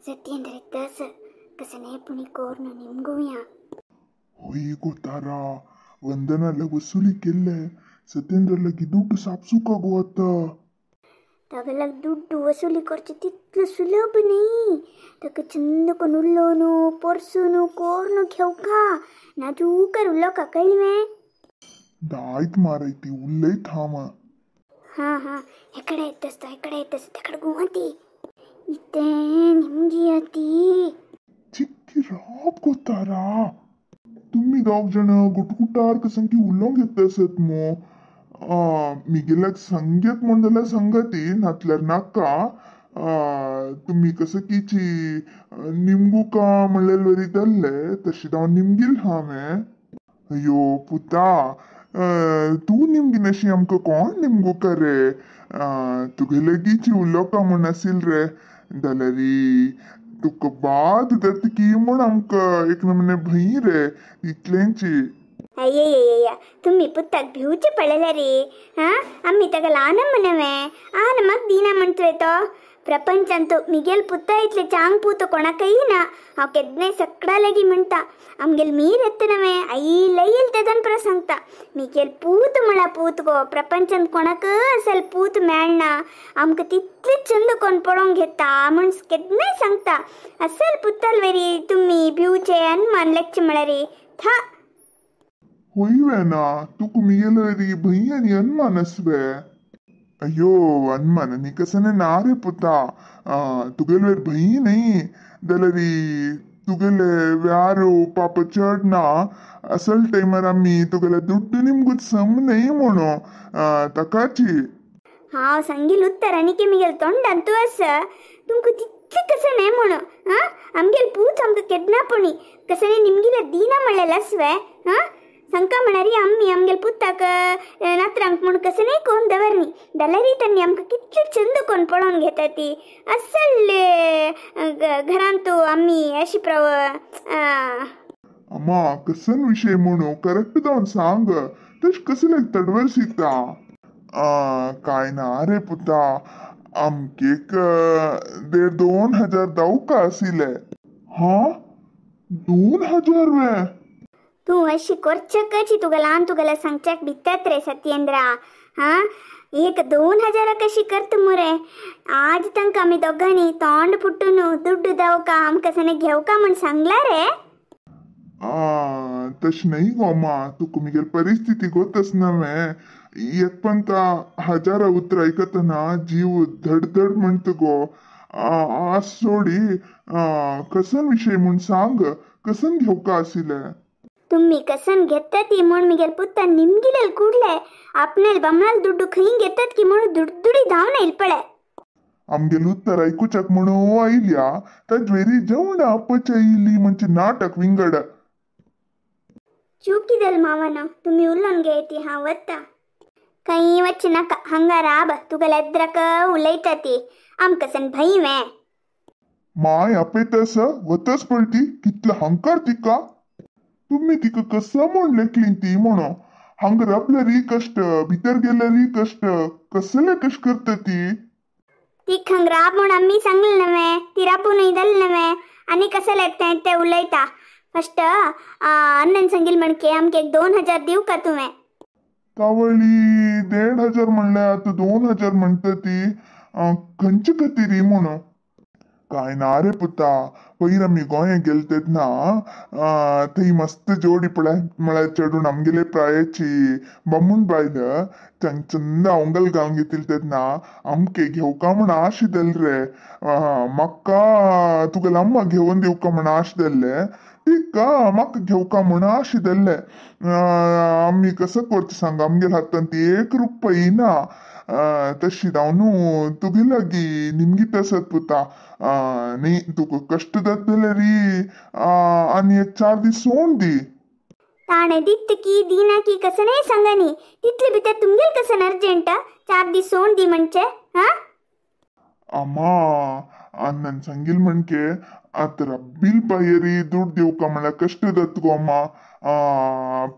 सत्येंद्र तस कसने पुणी कोरनो निमगुया. होय गो तारा, वंदनाला वसुली केल्ले सत्येंद्र लगी दुड्डू सापसुका गो आता. तागेल्याक दुड्डू वसुली करचे तितलो सुलभ न्ही. ताका चंद कोन उल्लोवनु पोरसूनु कोरनु घेवका नाजूकर उलोवका कळ्ळी में. दायत मारायती उल्लयत हांव. हां हां एकडे येतस तो एकडे येतस तेकडे गुवती इतें निमगी ती. चिक्की राब गो तारा, तुम्ही दोग जण गुटगुटार कसंकी उलोवंक येता आसत मो. मिगेल्याक सांगयत म्हण जाल्यार सांगती, नातल्यार नाका. तुमी कसं कीची निमगुका म्हणलेले वरी जाल्ले तशें हांव निमगील हांवें. अयो पुता, तूं निमगिनाशी आमकां कोण निमगुका रे? तुगेले लागींची उलोवका म्हण आशिल्ल रे जाल्यार तुका बाद जाता की म्हण आमकां एक नमुने भंय रे इतलेंची. अय्यय्यय्य, तुम्ही पुत्ताक भिवचे पडले रे. हां आम्ही ताका ल्हान म्हणवे आन म्हाका दिना म्हणतोय तो. प्रपंचांतु मिगेल पुत्ता इतले चांग पूत कोणाकय ना. हांव केन्नाय सगळ्या लागीं म्हणटा आमगेल मीर येता नवे आयिल तेदन परत सांगता मिगेल पूत म्हळ्यार पूत गो. प्रपंचांत कोणाक असल पूत मेळना, आमकां तितले चंद कोण पळोवंक घेता म्हूण केन्नाय सांगता. असल पुत्ताल वेरी तुमी भिवचे अनुमान लेखचे म्हळ्यार था. होय वे ना, तुका मिगेले वरी भंय आनी अनमान आसवे? अय्यो अनमान आनी कसने ना रे पुता. तुगेले वयर भंय न्ही जाल्यार तुगेले व्यार पाप चड ना. असल टायमार आमी तुगेले दुड्डू निमगूच सम न्ही म्हणून ताकाची. हांव सांगील उत्तर आनी की मिगेल तोंडान तूं आसा तुमकां तितलें कसं न्हय म्हणून. आं आमगेल पूत आमकां केन्ना पुणी कसने निमगिले दिना म्हणलेलें आसवे. आं सांगका म्हळ्यार आमी आमगेल पुताक नातरांक म्हूण कसं न्ही कोण दवरनी जाल्यारय तांणी आमकां कितले चंद कोण पळोवन घेता ती. असल घरांत आमी अशी प्रव. अम्मा कसन विशय म्हणू करेक्ट जावन सांग, तशें कसले तडवर शिकता. काय ना रे पुता, आमकेक 1.5-2 हजार दावका आशिल्ले. हां 2000 वे? तूं अशी करचकची तुका ल्हान तुगेल्या सांगच्याक भितात रे सत्येंद्रा. हां एक 2000 कशी करता मुरे? आज तांकां आमी दोगांनी तोंड फुटून दुड्डू दावका आमकां सने घेवका म्हण सांगला रे. तशें न्ही गो अम्मा, तुका मिगेल परिस्थिती गोतस नवे. एक पंता हजारा उतरां आयकतना जीव धडधड म्हणटा गो. आज सोडी कसन विशय म्हूण सांग, कसन घेवका आशिल्लें? तुम्ही कसन घेतात ती म्हूण मिगेल पुत्तान निमगिलेल ಕೂಡ್ಲೆ आपणेल बमणाल दुड्डू खंय घेतात की म्हणून दुडदुडी धांवन येयल पळय. आमगेल उत्तर आयकुच्याक म्हणून आयल्या ताज्वेरी जेवणां पचयली म्हणजे नाटक विंगड. चुकी मावानो, तुम्ही उलोवन घेयती हांव वता. खंय वच नाका, हांगा राब तुगेल्या एद्राक उलयता ती. आमकां सन भंय वे. माय आपयता वतच पळटी कितलो हंकार तिका. तुम्ही तिका कसं म्हण लेखली ती म्हणून हांगा राबल्यारय कश्ट, भितर गेल्यारय कश्ट, कसले कश करता ती. ती हांगा राब म्हूण आमी सांगलें नवे, ती राबूनय जालें नवे. आनी कसं लेखता तें उलयता. फस्ट अण्णन सांगील म्हणके आमकां एक 2000 दिवका का तुवें? तावळी 1500 म्हणलें, आतां 2000 म्हणटा ती. खंयचे खातीर म्हणून? काय ना रे पुता, पयर आमी गोंया गेले तेन्ना थंय मस्त जोडी पळय म्हळ्यार चेडून आमगेले प्रायेची बामूण बायल चंद औंगल घालून घेतिल्ली तेन्ना आमके घेवका म्हण आश जाली रे. म्हाका तुगेले अम्मा घेवन दिवका म्हण आश जाल्ले, तिका म्हाका घेवका म्हण आश जाल्ले. आमी कसो करता सांग, आमगेल्या हातांत एक रुपय ना. तशी जावन तुगे लागीं निमगीत आसत पुता. न्ही तुका कश्ट जाता जाल्यार आनी एक 4 दीस सोड दी. ताणें दित की दिना की कसं नाही सांगनी, तितले भितर तुमगेल कसं अर्जंट 4 दीस सोड दी म्हणजे. हां अम्मा अण्णन सांगील म्हणके आतां रब्बील पायरी दुड दिवका म्हळ्यार कश्ट जाता गो अम्मा.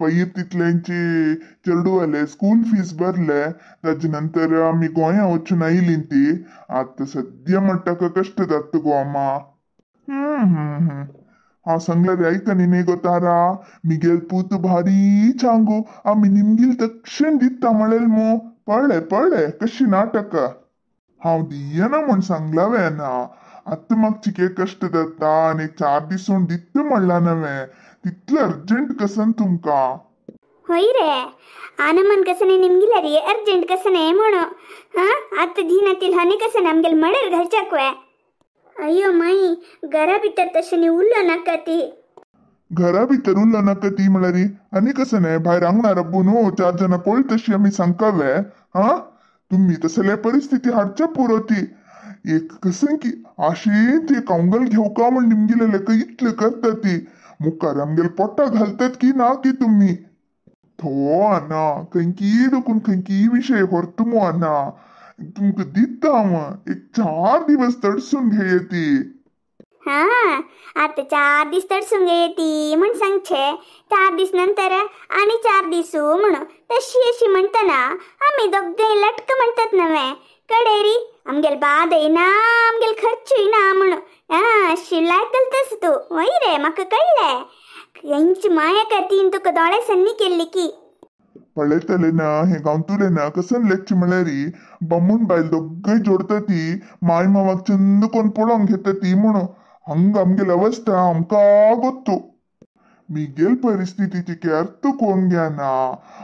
पयर तितल्यांची चेडवाले स्कूल फीस भरले, ताजे नंतर आमी गोंया वचून आयली ती. आतां सद्या म्हणटा कश्ट जाता गो अम्मा. हम्म हम्म हम्म. हांव सांगल्यार आयकनी न्ही गो तारा, मिगेल पूत भारी चांगू, आमी निमगील तक्षण दिता म्हणलें मू. पळय पळय कशी नाटक. हांव दियना म्हूण सांगला वे ना. आतां म्हाका चिके कश्ट जाता आनी 4 दीस दित्त म्हणला नवें, तितलें अर्जंट कसन तुमकां. होय रे, आनमन कसने निमगिला रे अर्जंट कसने म्हणू. हा आतां दिनातील हनी कसने आमगेल मडर घालच्याक वे. अय्यो माई, घरा भितर तशें उरलो नाका ती. घरा भितर उरलो नाका ती म्हळ्यार आनी कसं न्हय भायर आंगणार रब्बू न्हू 4 जाणां कोळ तशी आमी सांगकावे. हा तुम्ही तसले परिस्थिती हाडच्या पुरो ती. एक कसं की आशेन ते कांगल घेवका म्हण निमगिले लेक इतले करता ती. मुखार आमगेल पोटा घालतात की ना की तुम्ही. थो आना खंयकी दोकून खंयकी विशय व्हरता मू आना. तुमकां दिता हांव एक 4 दिवस तडसून घेय ती. हा आता 4 दीस तडसून घेय ती म्हण सांगचे. 4 दीस नंतर आणि 4 दिसू म्हणून तशी अशी म्हणताना आमी दोगय लटक म्हणतात नव्हे कडेरी आमगेल बाद येना आमगेल खर्च येना म्हणून. हा अशी लायक घालतस तूं. वय रे म्हाका कळ्ळें खंयची माया करती तुका दोळे सन्नी केल्ली की. पळयतले ना हे गांवतुले ना कसन लेखची म्हळ्यार बामूण बायल दोगय जोडटा ती, माय मावाक चंद कोण पळोवंक घेता ती म्हणून. हांगा आमगेल अवस्था आमकां गोत्तू. मिगेल परिस्थितीची अर्थ कोण घेना.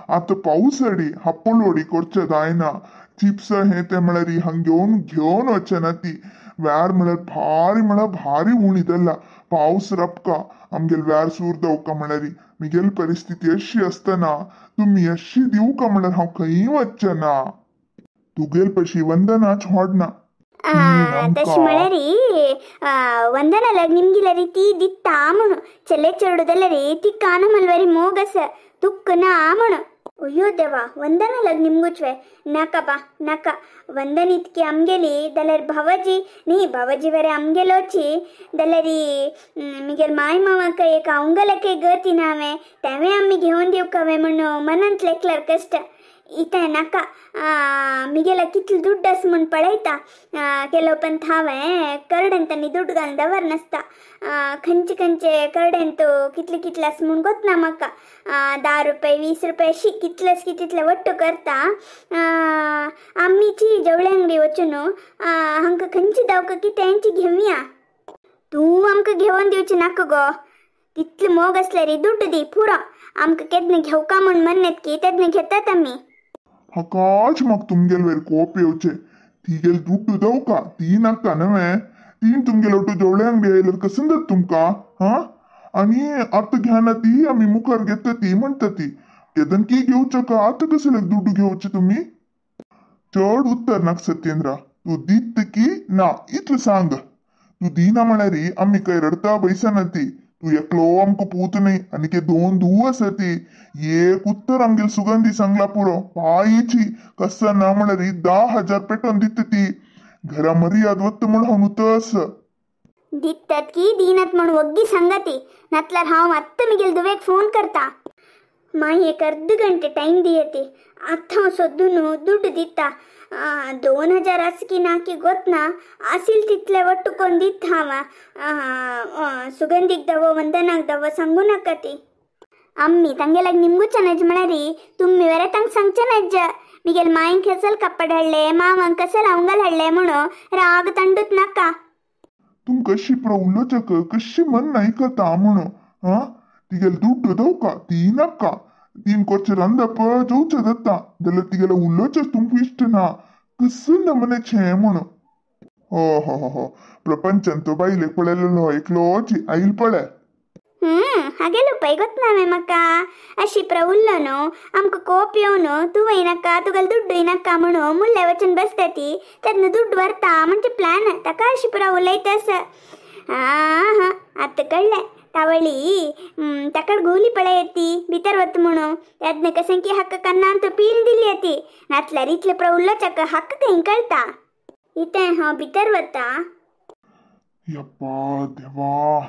आतां पावस अडी हाप्पलवडी करचें जायना. चिप्स हे ते म्हळ्यार हांग घेवन घेवन वचना ती. व्यार म्हळ्यार भारी म्हळ्यार भारी उणी जाला. पावस रपका आमगेल व्यार सूर दवका म्हळ्यार मिगेल परिस्थिती अशी आसतना तुमी अशी दिवका म्हळ्यार हांव खंय वचना. तुगेल पशी वंदनाच हाडना. तशी म्हळ्यार वंदना लग्न निमगिल्यार ती दिता म्हणून चले चेडू जाल्यार ती कान मलवारी मोग आसा तुक्क ना म्हणून. अय्यो देवा, वंदना लग्न निमगुचवे नाका बा नाका. वंदन इतकी आमगेली जाल्यार भावाजी न्ही, भावाजी वरे आमगेलोची जाल्यार मिगेल माय मावाक एक अवंगलक गती ना हांवें तेंवें आमी घेवन दिवका वे म्हणून मनांत लेखल्यार कश्ट. इतें नाका. मिगेला कितलो दुड्ड आसा म्हूण पळयता. केलो पण हांवें करडेन तांणी दुड्ड घालून दवर नासता. खंयचे खंयचे करडेन तो कितले कितले आसा म्हूण गोतना म्हाका. 10 रुपये 20 रुपये अशी कितलेच की तितले वट्टू करता. आमीची जवळे अंगडी वचून हांकां खंयची दावका की तेंची घेवया. तूं आमकां घेवन दिवची नाका गो. तितले मोग आसल्यार दुड्ड दी पुरो. आमकां केन्ना घेवका म्हूण म्हणत की तेन्ना घेतात आमी. हाकाच म्हाका तुमगेल वयर कोप येवचे. तिगेल दुड्ड दवका ती नाका न्हय तीन तुमगेल ओटो जवळे अंगडी आयल्यार कसन जाता तुमकां. हा आनी आतां घेना ती आमी मुखार घेता ती म्हणटा ती. केदन की घेवचो का आतां कसले दुड्ड घेवचे तुमी. चड उत्तर नाका सत्येंद्रा, तूं दित की ना इतलें सांग. तूं दिना म्हळ्यार आमी खंय रडता बैसना ती. तूं एकलो आमकां पूत न्हय आनी 2 धूव आसा ती. एक उत्तर आमगेल सुगंधी सांगला पुरो. पायची कसं ना म्हळ्यार 10,000 पेटोवन दिता ती. घरा मर्याद वता म्हूण हांव नुतस. दितात की दिनात म्हूण वग्गी सांगा ती. नातल्यार हांव आत्तां मिगेल दुवेक फोन करता. माई एक अर्द घंटे टायम दियती. आतां हांव सोदून दुड्ड दिता. 2000 आसा की ना की गोतना आसील तितले वट्टू कोण दिता हांव. सुगंधीक दवो वंदनाक दवो सांगू नाका ती. आम्मी तांगेलाग निमगुच्या नज म्हळ्यार तुमी वेरे तांकां सांगचे नज. मिगेल मायंक कसल कपडे हाडले मावांक कसल अवंगल हाडले म्हणून राग तांडूत नाका. तूं कशी उलोवचक कशी मन आयकता म्हणून. हा तिगेल दुड्ड दवका ती नाका. तीन कोचे रांदप जेवचें जाता जाल्यार तिगेले उलोवचें तुमकां इश्ट ना. कसं नमनेचें म्हणून. हो हो हो हो प्रपंचान तो बायलेक पळयलेलो एकलोच आईल पळय. हागेलो पय गोतना म्हाका अशी प्र उरलो न्हू आमकां कोप येवन तूं वयनाका तुगेल दुड्ड येनाका म्हणून मुल्ले वचून बसता ती तेन्ना दुड्ड व्हरता म्हणजे प्लॅन ताका अशी पुरा उलयता. आं हां आतां कळ्ळें. तावळी ताका गोली पळय ती भितर वता म्हणून तेन्ना कशें की हाका कन्नान तो पील दिली ती. नातल्यार इतले प्र उलोवच्याक हाका खंय कळटा. इतें हांव भितर वता. यप्पा देवा,